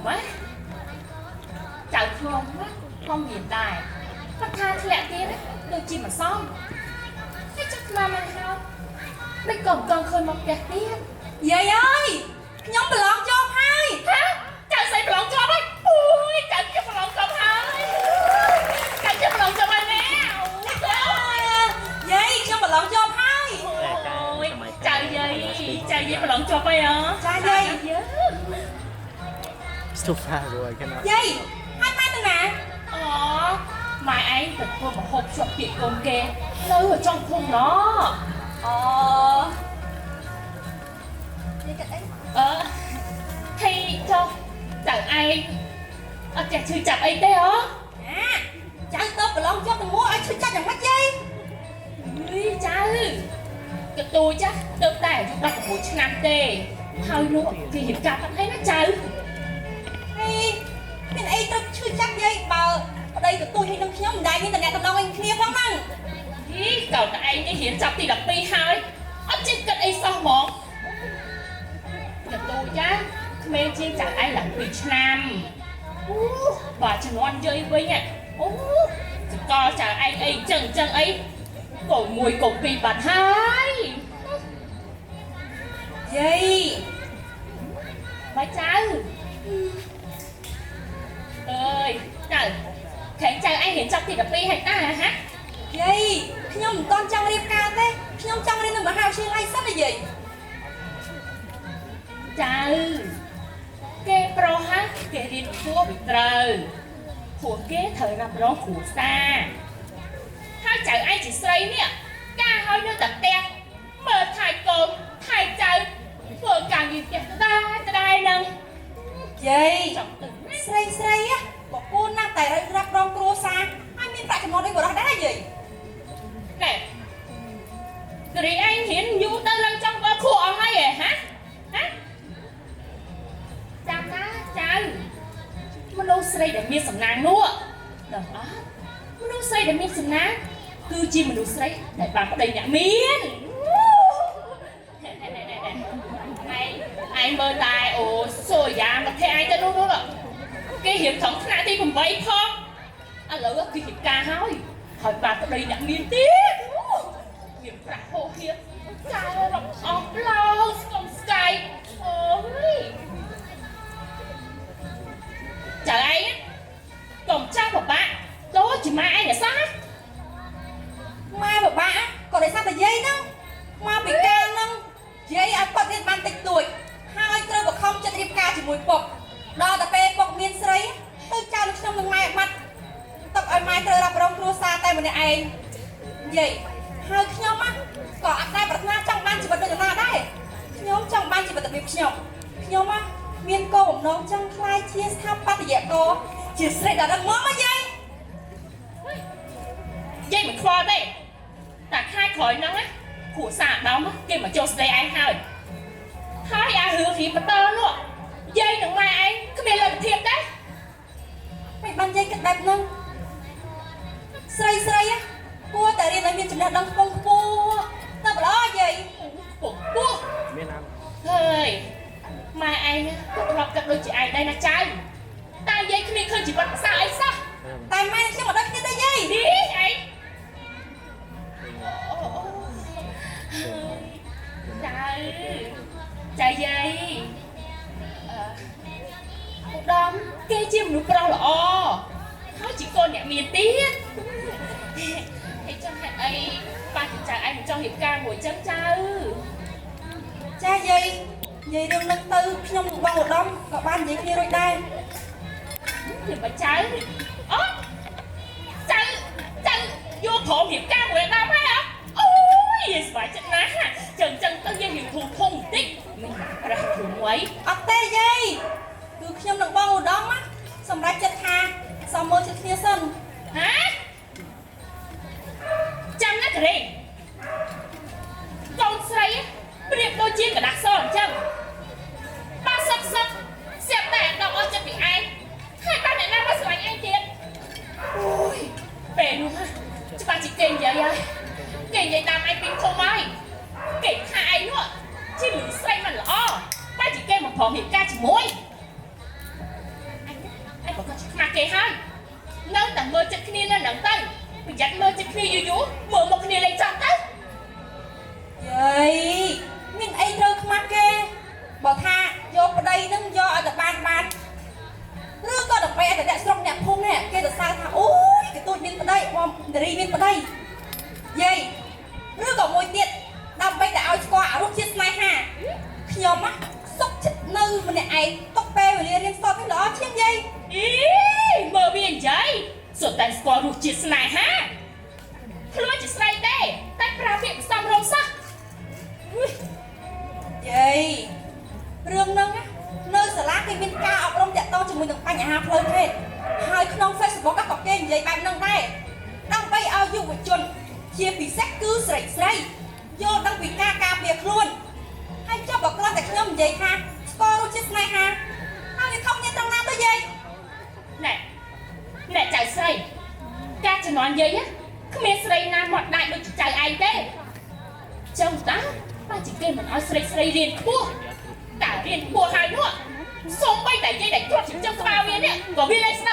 ម៉េចចៅខ្ញុំណាខ្ញុំមានដែរគាត់ថាធ្លាក់ទៀតណាដូចជាមិនសមហើយចុះខ្មាមិនហើយមិនក៏មិនកង់ឃើញមកផ្ទះទៀត យាយអើយខ្ញុំប្រឡងជាប់ហើយ ហាចៅស្រីប្រឡងជាប់ហើយអូយចៅខ្ញុំប្រឡងជាប់ហើយចៅខ្ញុំប្រឡងជាប់ហើយណែអូយ យាយខ្ញុំប្រឡងជាប់ហើយ អូយចៅយាយចៅយាយប្រឡងជាប់ហើយអ ចាយាយ យើង It's too far, bro. I cannot. យាយហើយម៉ែទៅណា អូម៉ែឯងទៅធ្វើម្ហូបជាប់ពាក្យកូនគេនៅចុងភូមិណ អូយាយគិតអី អឺហេចុះចៅឯងអត់ចេះឈឺចាប់អីទេហ៎ អាចៅទៅប្រឡងជាប់ទាំងមួលឲ្យឈឺចាប់យ៉ាងម៉េចយាយ អីចៅកទូចាស់ទៅតែអាយុ16ឆ្នាំទេហើយនោះគេរៀបការបាត់ហើយណាចៅ ហីមានអីត្រូវឈឺចាប់យាយបើប្តីទទូចឲ្យនឹងខ្ញុំមិនដែលមានតំណែងតំណងអីគ្នាផងហ្នឹង ហីកោតតែឯងនេះរៀនចាប់ទី12ហើយអត់ចេះគិតអីសោះហ្មងកទូចាស់ក្មេងជាងចៅឯងឡើង2ឆ្នាំអូបើជំនាន់យាយវិញអូសកលចៅឯងអីចឹងចឹងអីកូនមួយកូនពីរបាត់ហើយ យាយ បាយចៅអើយចៅខែងចៅឯងរៀនចប់ទី12ហើយតាហា យាយខ្ញុំមិនតន់ចង់រៀបការទេខ្ញុំចង់រៀននៅមហាវិទ្យាល័យសិនណាយាយ ចៅគេប្រុសហាគេរៀនគួរពីត្រូវព្រោះគេត្រូវរ៉ាប់រងគ្រួសារហើយចៅឯងជាស្រីនេះការហើយនៅតែផ្ទះមើលថែកូនថែចៅធ្វើការងារផ្ទះដដែលដដែលហ្នឹង យាយ ចង់ទៅណា ស្រីស្រីណាបកគូនណាស់តែរ៉ាប់រងគ្រួសារហើយមានប្រាក់ចំណូលដូចបរោះដែរយាយ ណែគ្រីឯងរៀនយូរទៅឡើងចង់បើខួរអស់ហើយហ៎ហាហាចាំណាចៅមនុស្សស្រីដែលមានសំណាងនោះដឹងអត់មនុស្សស្រីដែលមានសំណាងគឺជាមនុស្សស្រីដែលបានប្តីអ្នកមានណែណែណែណែឯងឯងមើលតែអូសូយ៉ាមកភ័ក្រឯងទៅនោះនោះគេរៀនត្រង់ថ្នាក់ទី8ផងឥឡូវគេរៀបការហើយហើយបានប្តីអ្នកមានទៀតមានប្រាក់ហូរហៀចែរកអស់ឡើងស្គមស្កាយអូយចៅឯងកុំចង់ពិបាកដូចជាម៉ែឯងអសោះណា ម៉ែពិបាកក៏ដោយសារតែយាយហ្នឹងមកពីការហ្នឹងយាយឲ្យគាត់រៀនបានតិចតួចហើយត្រូវបខំចិត្តរៀបការជាមួយពុកដល់តែពេលពុកមានស្រីទៅចោលខ្ញុំនឹងម៉ែបាត់ទុកឲ្យម៉ែត្រូវរ៉ាប់រងគ្រួសារតែម្នាក់ឯងយាយហើយខ្ញុំណាក៏អត់ដែរប្រាថ្នាចង់បានជីវិតដូចណាដែរខ្ញុំចង់បានជីវិតរបៀបខ្ញុំខ្ញុំណាមានគោលបំណងចង់ក្លាយជាស្ថាបត្យករជាស្រីដ៏រឹងមាំណាយាយ យាយមិនខ្វល់ទេតែខែក្រោយហ្នឹងណាគ្រួសារអាដាមគេមកចូលស្ដីឯងហើយហើយអារឿងរៀបបន្តនោះយាយនិងម៉ែឯងគ្មានលទ្ធភាពទេ មិនបានយាយគិតបែបហ្នឹងស្រីស្រីណាគួរតែរៀនឲ្យមានចំណេះដឹងខ្ពង់ខ្ពស់ទៅល្អយាយ ពុកពោះ មានណា ហើយម៉ែឯងក៏ធ្លាប់គិតដូចជាឯងដែរណាចៅតែយាយគ្មានឃើញជីវិតប្រសើរអីសោះ តែម៉ែនឹងខ្ញុំមិនដឹងគ្នាទេយាយ នេះឯងអូអូចៅចៅយាយអឺឧត្តមគេជាមនុស្សប្រុសល្អហើយជាកូនអ្នកមានទៀតហើយចង់ហេតុអីប៉ាជាចៅឯងមិនចង់រៀបការមួយចឹងចៅ ចាយាយយាយរឿងហ្នឹងទៅខ្ញុំនឹងបងឧត្តមក៏បាននិយាយគ្នារួចដែរ thì bà cháu ớ cháu cháu vô thổ nghiệp ca của em hay hả ôi phải chết ná trần trần tất nhiên hiểu thù thùng tích mình ra thù ấy អត់ទេយាយគឺខ្ញុំនឹងបងឧត្តមណាសម្រាប់ចិត្តថាសមមើលចិត្តគ្នាសិន hảចាំណាក្រេកូនស្រីប្រៀបដូចជាกระดาษសអញ្ចឹងបើសឹកសឹកស្រាប់តែដកអស់ចិត្តពីឯងហើយបានអ្នកណាមកស្រឡាញ់ឯងទៀតអូយពេលនោះច្បាស់ជាគេនិយាយហើយគេនិយាយតាមឯងពីឃុំហើយគេថាឯងនោះជាមនុស្សស្រីមិនល្អបើជាគេមកព្រមរៀបការជាមួយ គេហើយនៅតែមើលចិត្តគ្នានៅហ្នឹងទៅប្រយ័ត្នមើលចិត្តគ្នាយូរយូរមើលមុខគ្នាលែងចំទៅ យាយមានអីត្រូវខ្មាស់គេបើថាយកប្តីនឹងយកឲ្យតែបានបានឬក៏ដល់ពេលតែអ្នកស្រុកអ្នកភូមិនេះគេសរសើរថាអូយកទូចមានប្តីបងនារីមានប្តីយាយឬក៏មួយទៀតដើម្បីតែឲ្យស្គាល់អារសជាតិស្នេហាខ្ញុំណាសុខចិត្តនៅម្នាក់ឯងទុកពេលវេលារៀនសូត្រនេះល្អជាងយាយ អីមើលវានិយាយសុទ្ធតែស្គាល់រសជាតិស្នេហាខ្លួនជាស្រីទេតែប្រើពាក្យផ្សំរងសោះ យាយរឿងហ្នឹងណានៅសាលាគេមានការអប់រំតាក់ទងជាមួយនឹងបញ្ហាផ្លូវភេទហើយក្នុង Facebook ក៏គេនិយាយបែបហ្នឹងដែរដើម្បីឲ្យយុវជន ជាពិសេសគឺស្រីស្រីយល់ដឹងពីការការពារខ្លួនហើយចុះបើគ្រាន់តែខ្ញុំនិយាយថាស្គាល់រសជាតិស្នេហាហើយវាខុសគ្នាត្រង់ណាទៅយាយ ណែណែចៅស្រីការជំនាន់យាយណាគ្មានស្រីណាមាត់ដាច់ដូចជាចៅឯងទេចឹងតាបើជាគេមិនឲ្យស្រីស្រីរៀនខ្ពស់តើរៀនខ្ពស់ហើយនោះសូម្បីតែយាយដែលធ្លាប់ចិញ្ចឹមក្បាលវានេះក៏វាលែងស្ដាប់